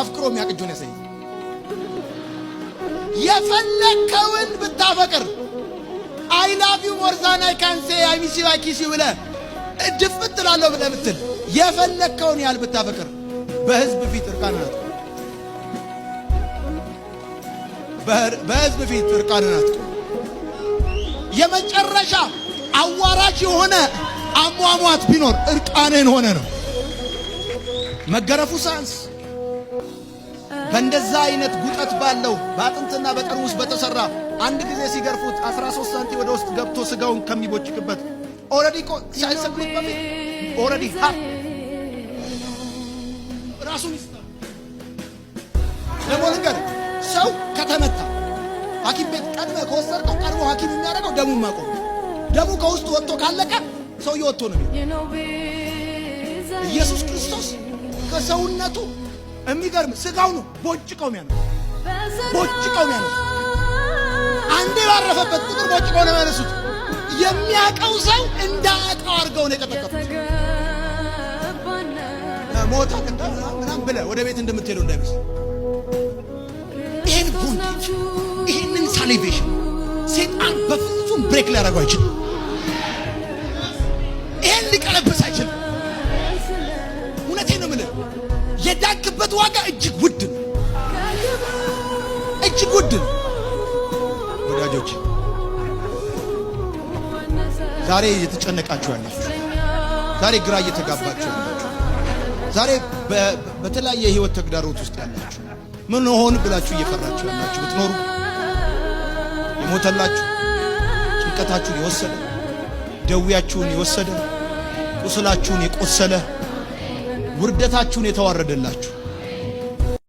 አፍቅሮ የሚያውቅ እጁን ያሳይ። የፈለግከውን ብታፈቅር፣ "I love you more than I can say, I miss you, I kiss you" ብለህ ድፍት እላለሁ ብለህ ብትል፣ የፈለግከውን ያህል ብታፈቅር በህዝብ ፊት እርቃንህን አትቁም። በህዝብ ፊት እርቃንህን አትቁም። የመጨረሻ አዋራጅ የሆነ አሟሟት ቢኖር እርቃንህን ሆነ ነው። መገረፉ ሳያንስ በእንደዛ አይነት ጉጠት ባለው በአጥንትና በጠርሙስ በተሰራ፣ አንድ ጊዜ ሲገርፉት 13 ሳንቲ ወደ ውስጥ ገብቶ ስጋውን ከሚቦጭቅበት፣ already እኮ ሳይሰቅሉት በፊት already half ራሱን ይስታል። ደግሞ ልንገርህ፣ ሰው ከተመታ ሐኪም ቤት ቀድመህ ከወሰድከው ቀድሞ ሐኪም የሚያደርገው ደሙን ማቆም። ደሙ ከውስጡ ወጥቶ ካለቀ ሰውዬው ወጥቶ ነው የሚሄደው። ኢየሱስ ክርስቶስ ከሰውነቱ የሚገርም ስጋው ነው ቦጭቀው የሚያነሱ፣ ቦጭቀው የሚያነሱ። አንዴ ባረፈበት ቁጥር ቦጭቀው ነው የሚያነሱት። የሚያውቀው ሰው እንዳያውቀው አድርገው ነው የቀጠቀጡት። ሞታ ምናምን ብለህ ወደ ቤት እንደምትሄደው እንዳይመስል። ይህን bondage፣ ይህንን salvation ሴጣን በፍጹም break ሊያደርገው አይችልም። ይህን ሊቀለብስ አይችልም። እውነቴን ነው የምልህ፣ የዳንክበት ዋጋ እጅግ ውድ ነው፣ እጅግ ውድ ነው። ወዳጆች፣ ዛሬ እየተጨነቃችሁ ያላችሁ፣ ዛሬ ግራ እየተጋባችሁ ያላችሁ፣ ዛሬ በተለያየ የህይወት ተግዳሮት ውስጥ ያላችሁ፣ ምን ሆን ብላችሁ እየፈራችሁ ያላችሁ ብትኖሩ፣ የሞተላችሁ፣ ጭንቀታችሁን የወሰደ፣ ደዌያችሁን የወሰደ፣ ቁስላችሁን የቆሰለ፣ ውርደታችሁን የተዋረደላችሁ